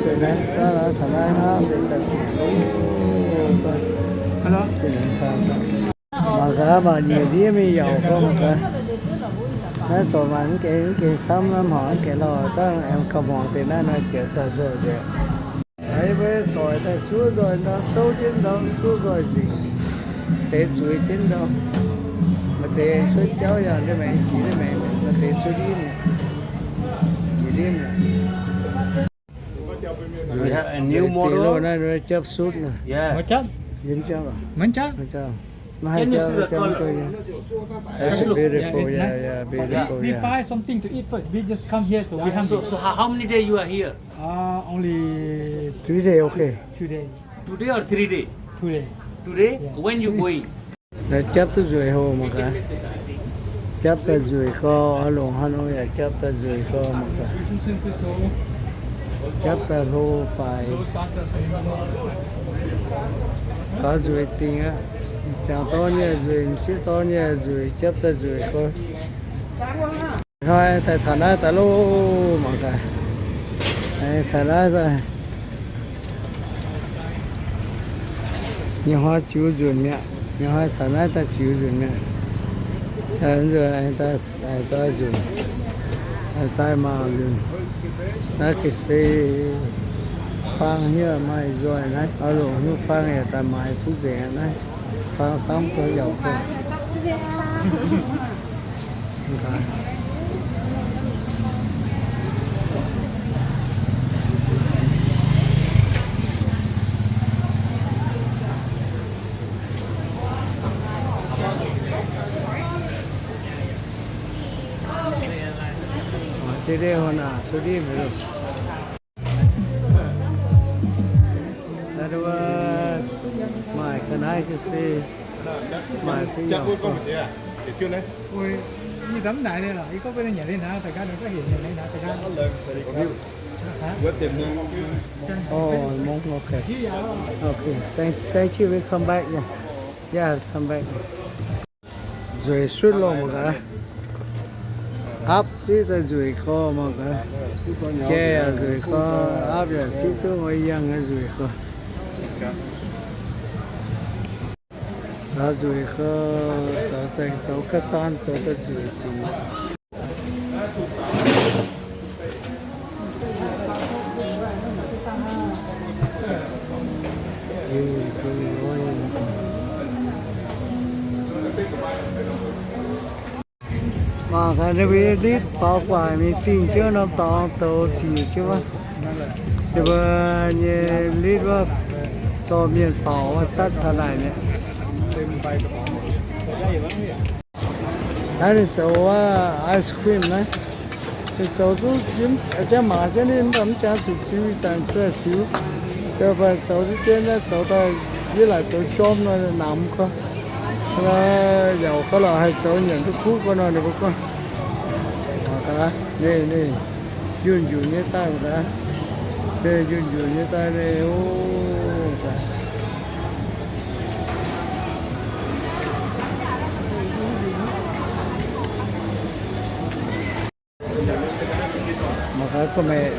Mangc gaax, mangc nyiec ndiev mingh yaac gorngv mangc gaax. Naaiv zorc maaih mv gaengh, mv gaengh camv, naaiv hmuangx mv gaengh lauh, dangh aengx gauh hmuangx deix naaiv nor jiex daaih nzoih nzengc. Aa, yie mbuo doic daaih zuov nzoih ndau, souv jienv ndau, zuov nzoih nzengc. Deix zueiz jienv ndau. Maaih deix cuotv jauv yaac ndiev maengx, jiex ndiev maengx, maaih deix cuotv ndiev maengx, jiex ndiev maengx. We have a new model. Loh naaiv, japv sutv naaiv. Yeah. Maiv japv? Yie mv japv aqv. Maiv japv? Maiv haih japv, japv duqv. It's beautiful. Yeah, yeah, beautiful. We find something to eat first. We just come here, so we hungry. So, so how, how many days you are here? Uh, only three days, okay. Two days. Two day or three day? Two day. Two day? Yeah. When you going? Naaiv japv duqv nzueic hlo mangc gaax. Japv daaih nzueic gorx, oix longc haaix nor yaac japv daaih nzueic gorx mangc gaax. Japv daaih hlo faix. Gaax nzueic dingc aqv. Jangx dorn yaac nzueic, m'sieqv dorn yaac nzueic, japv daaih nzueic gorx. Hnoi daaih taux naaiv daaih loh mangc gaax. Taux naaiv daaih. Nyei hnoi ziux nzunc mi'aqv. Nyei hnoi taux naaiv daaih ziux nzunc mi'aqv. Aengx daaih nzunc, aengx daaih mangc nzunc. Naaiv ga'sie faang hiuv maaih nzoih naaiv, oix longc hnyouv faang yaac daaih maaiz duqv nzengc aqv naaiv. Faang camv gorx yaac gorx. Deix deix hnangv naaic, suv ndiev mi'aqv. Naaiv mbuo maaih ga'naaiv ga'sie, maaih duqv yaac gorngv. Yie daaih mv naaic liuz lorqc, yie gorngv mbuo nyanc liuz hnaangx, da'ganh nor gorngv heuc nyanc liuz hnaangx, da'ganh. Oh, mungv, okay. Okay, thank, thank you, we come back, yeah. Yeah, come back. Nzueic sutv loh mangc gaax. Aapv ziqv daaih nzueic gorx mangc gaax. Jai yaac nzueic gorx, aapv yaac ziqv duqv oix yangh nzueic gorx. Nzueic gorx, zoux daaih zoux ga'zaan zoux daaih nzueic gorx. Mangc gaax ninh mbuo litv faaux gu'nguaaic mingh dingh jienv norm dorngx douz ziec jienv wuov. Ninh mbuo nyei litv wuov dorh mienh faaux wuov zatv taux naaic mi'aqv. Naaiv ninh zoux wuov ice cream naaiv, ninh zoux duqv jiex, jangx mangc jienv ninh mv baac mv jangx zuqc ziux, ih zanc ziux, ziux, mv baac zoux duqv jienv naaiv, zoux daaih yie laaic zoux jorm nor namx gorx. Yaac gorx lorqc haih zoux nyanc duqv kuv gorx nor ninh mbuo gorngv. Mangc gaax, ninh, ninh yunh njuqc nyei daaih mangc gaax. Ninh yunh njuqc nyei daaih, ninh, o, gaax. Mangc gaax gorqv-maeqc,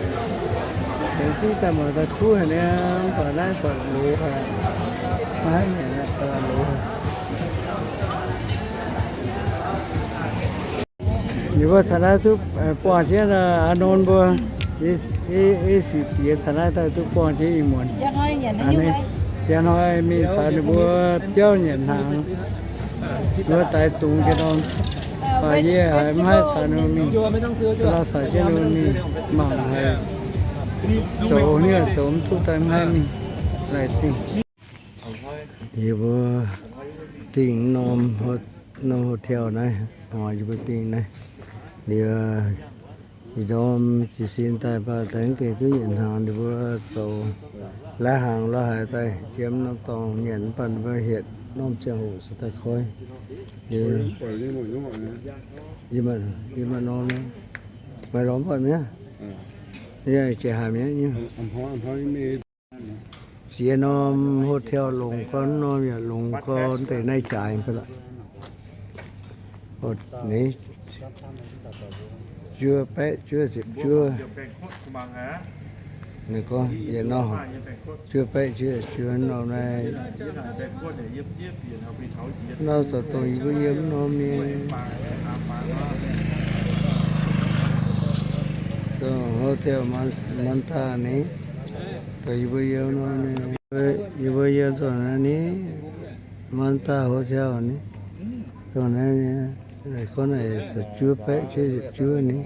tengx ziqv daaih mangc gaax kuv haic niaa, mv baac naaiv buatc loz haic. Naaiv nyanc buatc loz haic. Ninh mbuo taux naaiv duqv buangh jienv aa nonx mbuo, ei sic diex taux naaiv daaih duqv buangh jienv ih muonz. Aa, hnoi mingh caux ninh mbuo biauv nyanc hnaangx. Ninh mbuo daix dungz jienv norm. Baac yie haiz mv haih caux ninh mbuo mingh, se lorz caux jienv ninh mbuo mingh mangc haiz zoux nyei, zoux mv duqv daaih mv haih mingh. Laengz zingh. Yie mbuo dingh norm, norm hotel naaiv, yie mbuo dingh naaiv. Liuz ih ndorm jiez sin daaih mv baac daaih mv gaengh duqv nyanc hnaangx, ninh mbuo zoux lai hnaangx lorz haaix daaih jiem norm dorngx nyanc, mv baac ninh mbuo hietc norm ziangh hoc se daaih koi. Liuz yie maaih norm, maaih lorz mv baac mi'aqv. Yie jiex haaix mi'aqv. Ziex norm hotel longc gorn, norm yaac longc gorn, deix naaiv jaaix mv baac lorqc. Juov baeqv juov ziepc juov. Ninh gorngv yietc norm juov baeqv juov juov norm naaiv. Nor zoux dongh yie mbuo yiem norm nyei. Dongh hotel Manta ni, dongh yie mbuo yiem norm nyei. Yie mbuo yiem dongh naaiv ni, Manta hotel ni, dongh naaiv ni, gorngv naaic ziepc juov baeqv juov ziepc juov ni.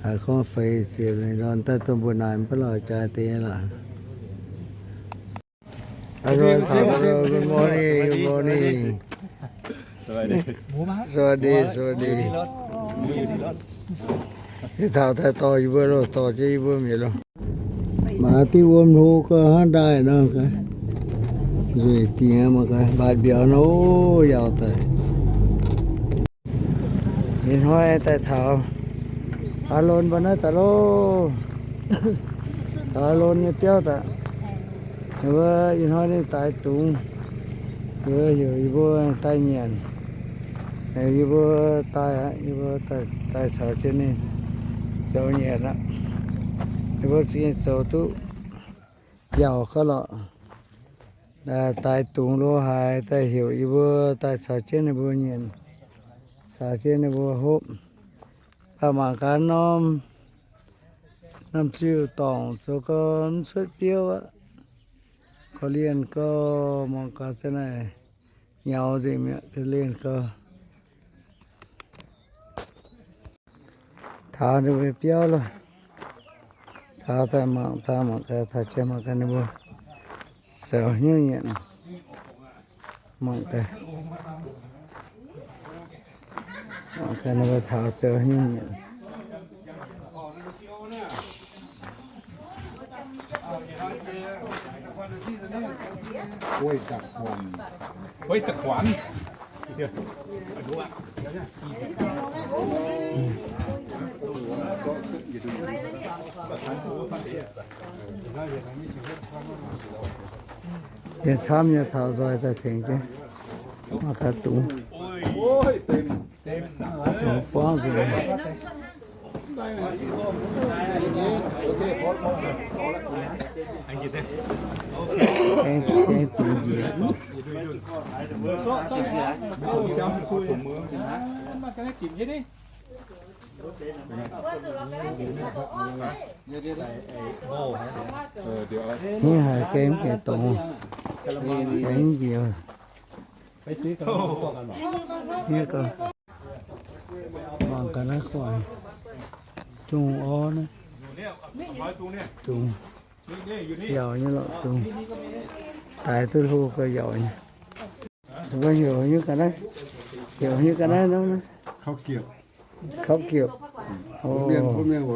Haiz gorngv feix ziepc ninh ndorm daaih dongh mbuo naaic mv baac lorz jaaix deix lorqc. Hello, hello, good morning, good morning. สวัสดี สวัสดี Deix taux daaih dorh yie mbuo loh, dorh jienv yie mbuo mienh loh. Mangc diuh wuom hlo gau hnangv ndaaih nor, nzueic dingc mangc gaax, mbaatc mbiauz nor, o, yaauc daic. Ih hnoi daaih taux aa lon mbuo naaiv daaih loh. Taux aa lon nyei biauv daaih. Wuov ih hnoi ninh daaih dungz, wuov heuc yie mbuo daaih nyanc. Yie mbuo daaih aqv, yie mbuo daaih caux jienv ninh zoux nyanc aqv. Yie mbuo za'gengh zoux duqv yaauc gau lorqc. Daaih dungz lo haaix daaih heuc yie mbuo daaih caux jienv ninh mbuo nyanc, caux jienv ninh mbuo hopv. Daaih mangc gaax norm, norm ziuh dorngc zoux gau mv cuotv biouv aqv. Korv-lienh gau, mangc gaax za'naaic nyaux nzengc mi'aqv, korv-lienh gau. Taux ninh mbuo biauv loh. Taux daaih mangc, taux mangc gaax, taux jiex mangc gaax ninh mbuo zoux hnyouv nyanc. Mangc gaax, mangc gaax ninh mbuo taux zoux hnyouv nyanc. Yie camv nyei taux nzoih daaih tengx jienv, mangc gaax dungz, dungz buangv nzengc. Aengx, aengx dungz njiec. Hniev haic gengh mv gaengh dongz, aengx njiec. Hniev gau. Mangc gaax naaiv gu'nguaaic, dungz orv naaiv, dungz yaauc nyei lorqc, dungz daaix duqv hlo gau yaauc nyei. Mbuo heuc nyei ga'naaiv, heuc nyei ga'naaiv nor, ข้าวเกรียบ ข้าวเกรียบ. Mbuo mienh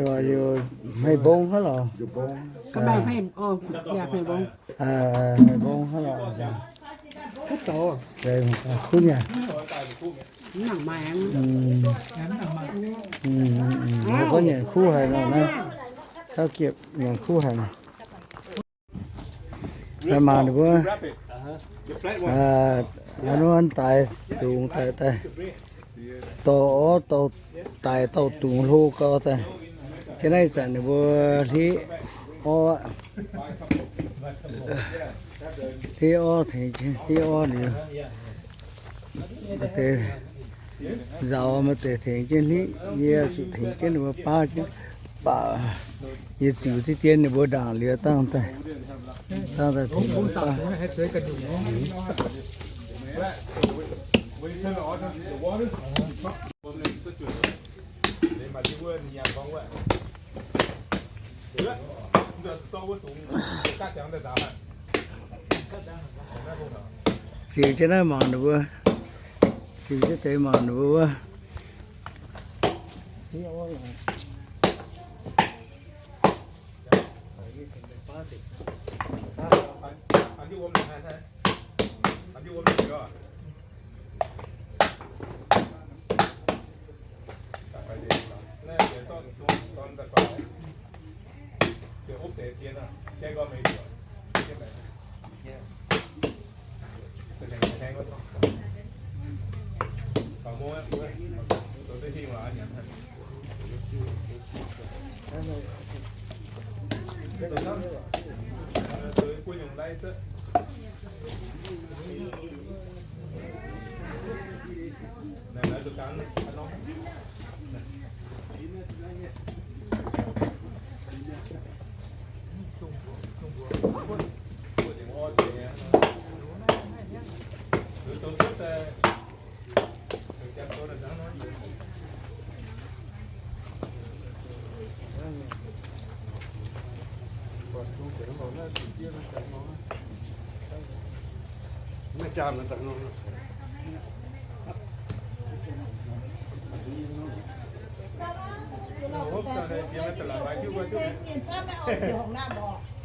waac heuc hmei mbong hnangv lorqc. Hmei mbong hnangv lorqc. Kuv nyei. Gorngv nyanc kuv haic nor naaiv, ข้าวเกรียบ nyanc kuv haic nor. Daaih mangc ninh mbuo, aa, a'hneiv daaih dungz daaih, daaih dorh orv dorh daaih dorh dungz hlo gau daaih. Ga'naaiv ih zanc ninh mbuo hlieqv orv aqv. Hlieqv orv tengx, hlieqv orv liuz, maaih deix nzaaux, maaih deix tengx jienv hlieqv. Yie zuqc tengx jienv ninh mbuo baav jienv, baac yie ziux diqv dien ninh mbuo ndaangc liuz dangh daaih, dangh daaih tengx ninh mbuo baav. Ziux jienv naaiv mangc ninh mbuo, ziux jienv deix mangc ninh mbuo wuov.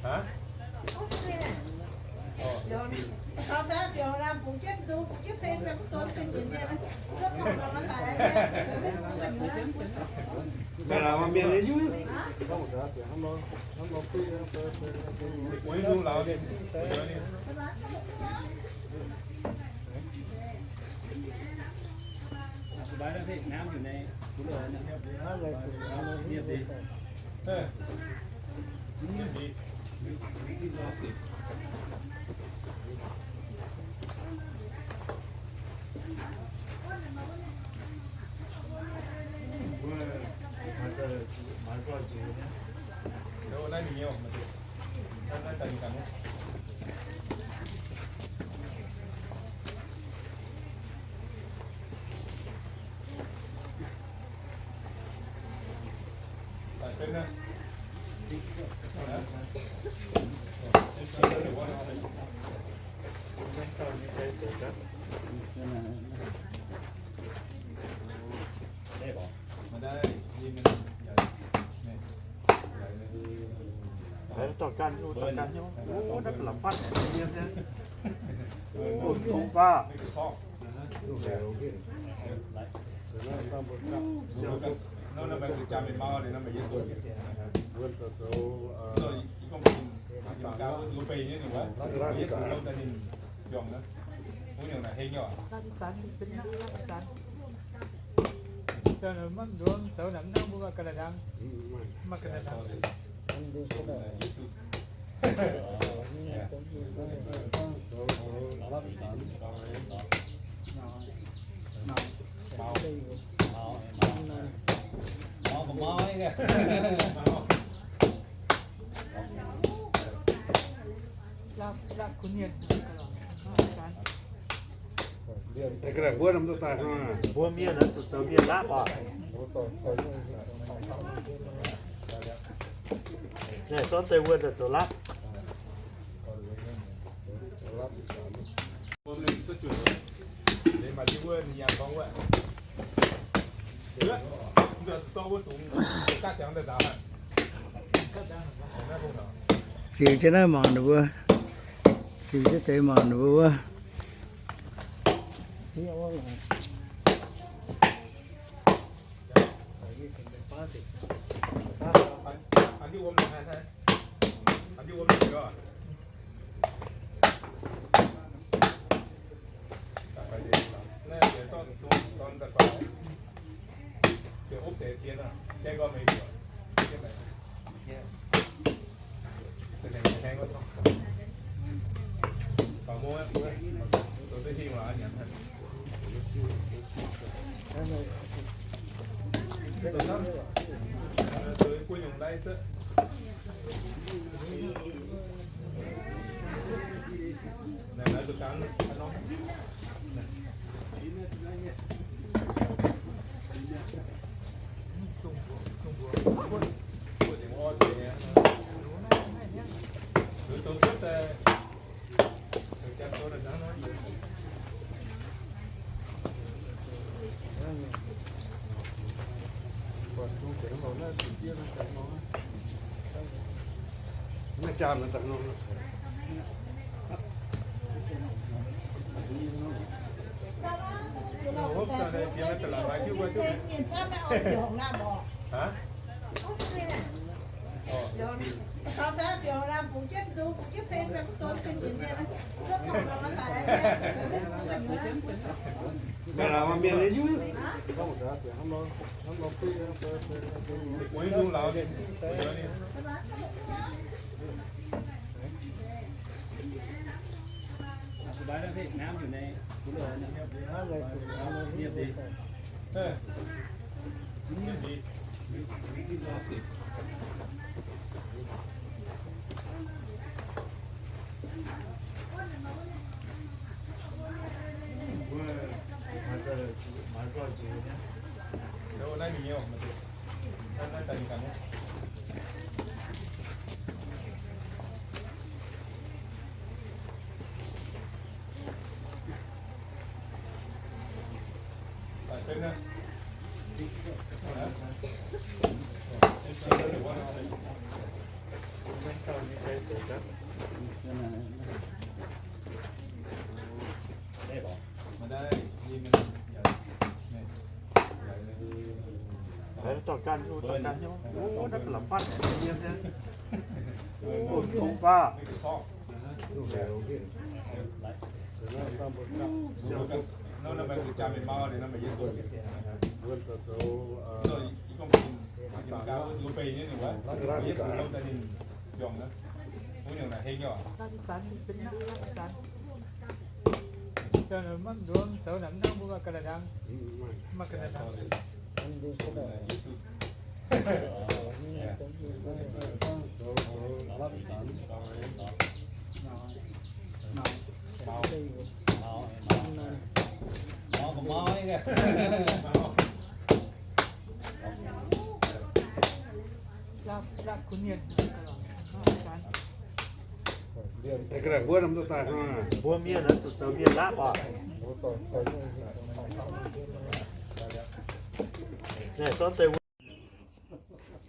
Hả? Mày làm mà miền đấy chứ. Không có, không có. Ui, du lầu đi. Ê, taux gan hiuv, taux gan hiuv. Ui, nãmv la'fanh mienh nyei. Ui, dongh baac. La'bi sanx, maiv nduov zoux naaic mv hnangv mbuo maaih ga'naaiv ndaangc, maaih ga'naaiv ndaangc. Mbuo mienh naaiv zuqc zoux mienh laapv oc. Naaiv zorqv deix wuonh daaih zoux laapv. Ziux jienv naaiv mangc ninh mbuo. Ziux jienv deix mangc ninh mbuo wuov. Hả? Mbuo mienh naaiv zuqc zoux mienh laapv oc.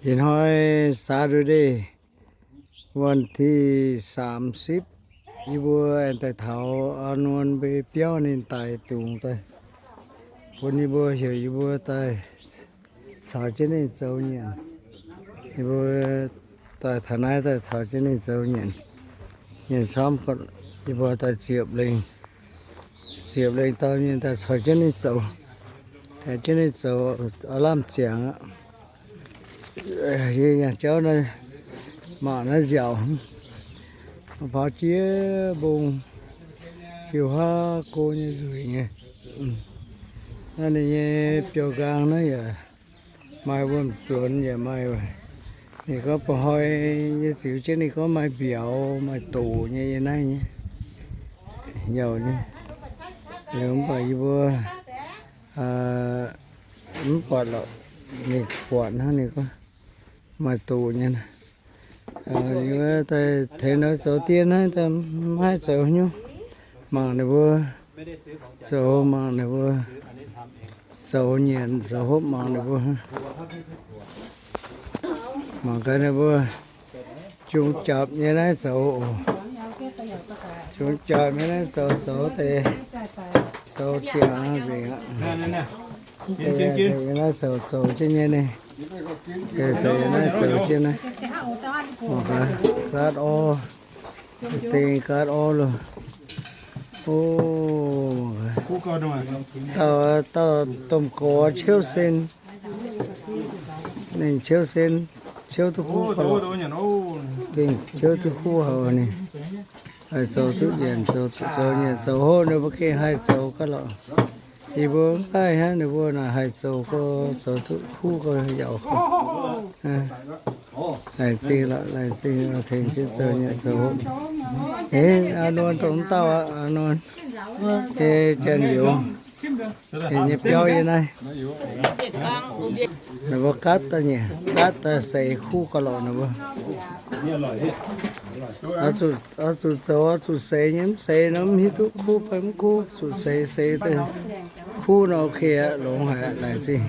Ih hnoi Saturday, วันที่สามสิบ, yie mbuo aengx daaih taux Aa Nuon mbuo biauv ninh daic dungz daaih, bun yie mbuo heuc yie mbuo daaih caux jienv ninh zoux nyanc. Yie mbuo daaih taux naaiv daaih caux jienv ninh zoux nyanc. Nyanc camv, yie mbuo daaih ziepc lengh, ziepc lengh dauh mienh daaih caux jienv ninh zoux, caux jienv ninh zoux aav lamh ziangx aqv. Yie yangh jauv naaiv mangc naaiv nziaauc, faaux jiex mbong, jiu huaav go nyei nzueic nyei. Naaiv ninh nyei biauv-nqaang naaiv yaac maaih wuom-zuonx yaac maaih. Ninh gorngv ba'hnoi nyei ziux jienv ninh gorngv maaih mbiauz maaih doqc nyei yiem naaiv nyei, yauc nyei. Liuz mv baac yie mbuo mv buatc lorqc, ninh buatc hnangv ninh gorngv maaih doqc nyei. Daaih tengx nor zoux dien naaiv daaih maiv haih zoux nyungc. Mangc ninh mbuo zoux, mangc ninh mbuo zoux nyanc zoux hopv, mangc ninh mbuo, mangc gaax ninh mbuo jungx japc nyei naaiv zoux oc. Jungx japc nyei naaiv zoux, zoux deix, zoux ziangx nzengc aqv. Deix naaiv zoux, zoux jienv nyei naaiv. Deix naaiv zoux jienv naaiv. Mangc gaax, gaatv orv. Deix gaatv orv loh. O, dauh, dauh domh gorx ciouv sen. Ninh ciouv sen, ciouv duqv kuv gauh lorqc. Gengh ciouv duqv kuv haic ninh. Haih zoux duqv nyanc, zoux, zoux nyanc zoux hopv ninh mbuo gengh haih zoux gauh lorqc. Yie mbuo mv haih hnangv, ninh mbuo naaic haih zoux gauh, zoux duqv kuv gauh yaac laengz zingh lorqc, laengz zingh tengx jienv zoux nyanc zoux hopv. Aa Nuon dongh wuov dauh aqv, Aa Nuon, nyei janx-youz, ninh nyei biauv yiem naaiv. Ninh mbuo gaatv daaih nyanc, gaatv daaih seix kuv gauh lorqc ninh mbuo. Oix zuqc zoux, oix zuqc seix nyei, mv seix nor mv hiuv duqv kuv fai mv kuv. Zuqc seix, seix daaih kuv nor ok aqv, longx haic aqv, laengz zingh.